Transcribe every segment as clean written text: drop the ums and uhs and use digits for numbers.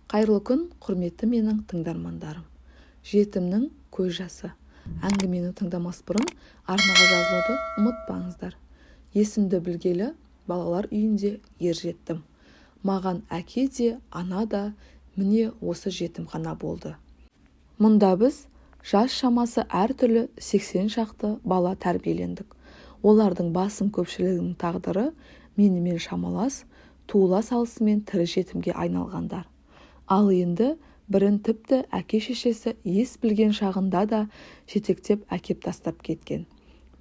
Қайырлы күн, құрметті менің тыңдармандарым! Жетімнің көз жасы. Әңгімені тыңдамас бұрын арнаға жазылуды ұмытпаңыздар. Есімді білгелі балалар үйінде ер жеттім. Маған әке де, ана да міне осы жетімхана болды. Мұнда біз жас шамасы әртүрлі 80 шақты бала тәрбиелендік. Олардың басым көпшілігінің тағдыры менімен шамалас, туыла салысымен тірі жетімге айналғандар. Ал енді бірін тіпті әке-шешесі ес білген шағында да жетектеп әкеп тастап кеткен.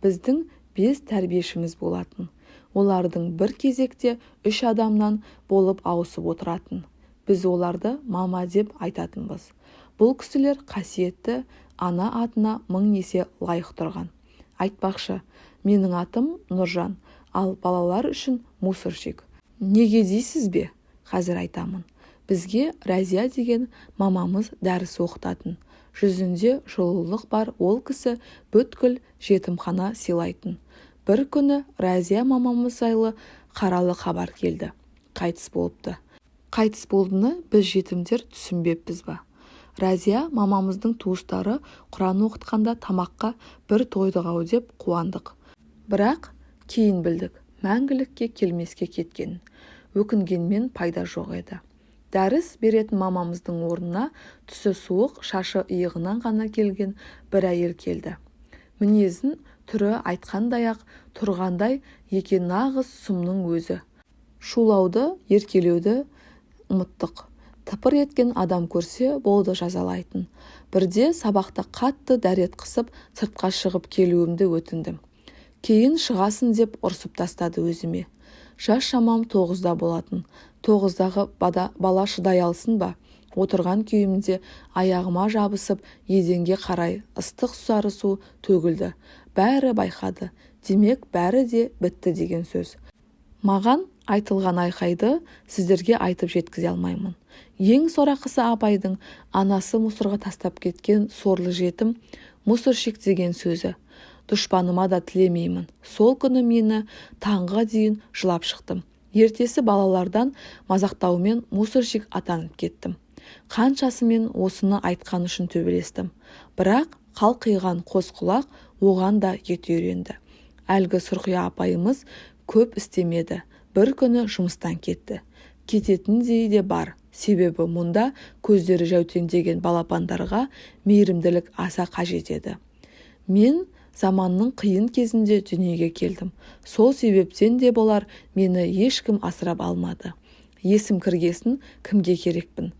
Біздің 5 тәрбиешіміз болатын. Олардың бір кезекте 3 адамнан болып ауысып отыратын. Біз оларды мама деп айтатынбыз. Бұл кісілер қасиетті ана атына мың есе лайық тұрған. Айтпақшы, менің атым Нұржан, ал балалар үшін мусорщик. Неге дейсіз бе? Қазір айтамын. Бізге Рәзия деген мамамыз дәріс оқытатын. Жүзінде жылулық бар ол кісі бүткіл жетімхана сыйлайтын. Бір күні Рәзия мамамыз жайлы қаралы хабар келді. Қайтыс болыпты. Қайтыс болдыны біз жетімдер түсінбеппіз ба? Рәзия мамамыздың туыстары Құран оқытқанда тамаққа бір тойдық-ау деп қуандық. Бірақ кейін білдік, мәңгілікке келмеске кеткенін. Өкінгенмен пайда жоқ еді. Дәріс беретін мамамыздың орнына түсі суық, шашы иығынан ғана келген бір әйел келді. Мінезін түрі айтқандай-ақ тұрғандай екен, нағыз сұмның өзі. Шулауды, еркелеуді ұмыттық. Тыпыр еткен адам көрсе болды жазалайтын. Бірде сабақта қатты дәрет қысып, сыртқа шығып келуімді өтіндім. Кейін шығасын деп ұрсып тастады өзіме. Жас шамам 9-да болатын. 9-дағы бала шыдай алсын ба? Отырған күйімде аяғыма жабысып, еденге қарай ыстық сары су төгілді. Бәрі байқады. Демек, бәрі де бітті деген сөз. Маған айтылған айқайды сіздерге айтып жеткізе алмаймын. Ең сорақысы апайдың анасы мусорға тастап кеткен сорлы жетім мусорщик деген сөзі. Дұшпаныма да тілемеймін. Сол күні мені таңға дейін жылап шықтым. Ертесі балалардан мазақтаумен мусорщик атанып кеттім. Қаншасымен осыны айтқан үшін төбелестім. Бірақ қалқиған қос құлақ оған да еті үйренді. Әлгі сұрқия апайымыз көп істемеді. Бір күні жұмыстан кетті. Кететіндей де бар. Себебі мұнда көздері жәутеңдеген балапандарға мейірімділік аса қажет еді. Мен заманның қиын кезінде дүниеге келдім. Сол себептен де болар, мені ешкім асырап алмады. Есім кіргесін кімге керекпін?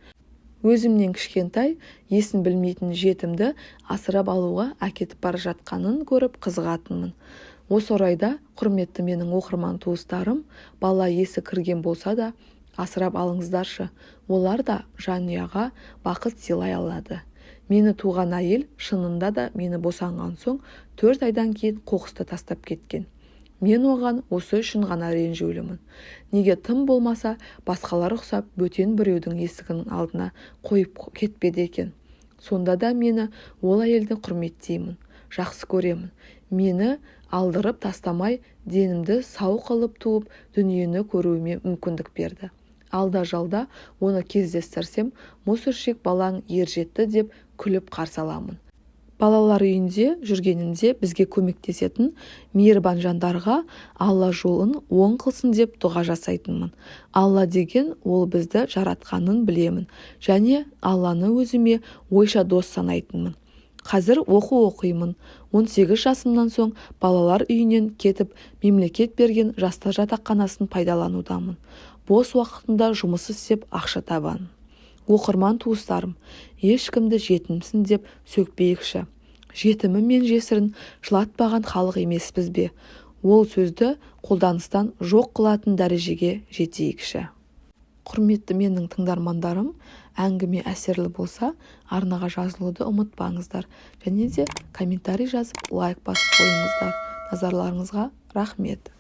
Өзімнен кішкентай, есін білмейтін жетімді асырап алуға әкетіп бара жатқанын көріп қызығатынмын. Осы орайда, құрметті менің оқырман туыстарым, бала есі кірген болса да, асырап алыңыздаршы. Олар да жанұяға бақыт сыйлай алады. Мені туған әйел шынында да мені босанған соң 4 айдан кейін қоқыста тастап кеткен. Мен оған осы үшін ғана ренжулімін. Неге тым болмаса басқалар ұқсап бөтен біреудің есігінің алдына қойып кетпеді екен. Сонда да мені ол әйелді құрметтеймін, жақсы көремін. Мені алдырып тастамай, денімді сау қылып туып, дүниені көруіме мүмкіндік берді. Алда-жалда оны кездестірсем, мусорщик балаң ер жетті деп күліп қарсы аламын. Балалар үйінде жүргенімде бізге көмектесетін мейірбан жандарға Алла жолын оң қылсын деп дұға жасайтынмын. Алла деген ол бізді жаратқанын білемін және Алланы өзіме ойша дос санайтынмын. Қазір оқу оқимын. 18 жасымнан соң балалар үйінен кетіп, мемлекет берген жастар жатақханасын пайдаланудамын. Бос уақытында жұмыс істеп ақша табамын. Оқырман туыстарым, ешкімді жетімсің деп сөкпейікші. Жетімі мен жесірін жылатпаған халық емеспіз бе? Ол сөзді қолданыстан жоқ қылатын дәрежеге жетейікші. Құрметті менің тыңдармандарым, әңгіме әсерлі болса, арнаға жазылуды ұмытпаңыздар. Және де комментарий жазып, лайк басып қойыңыздар. Назарларыңызға рахмет.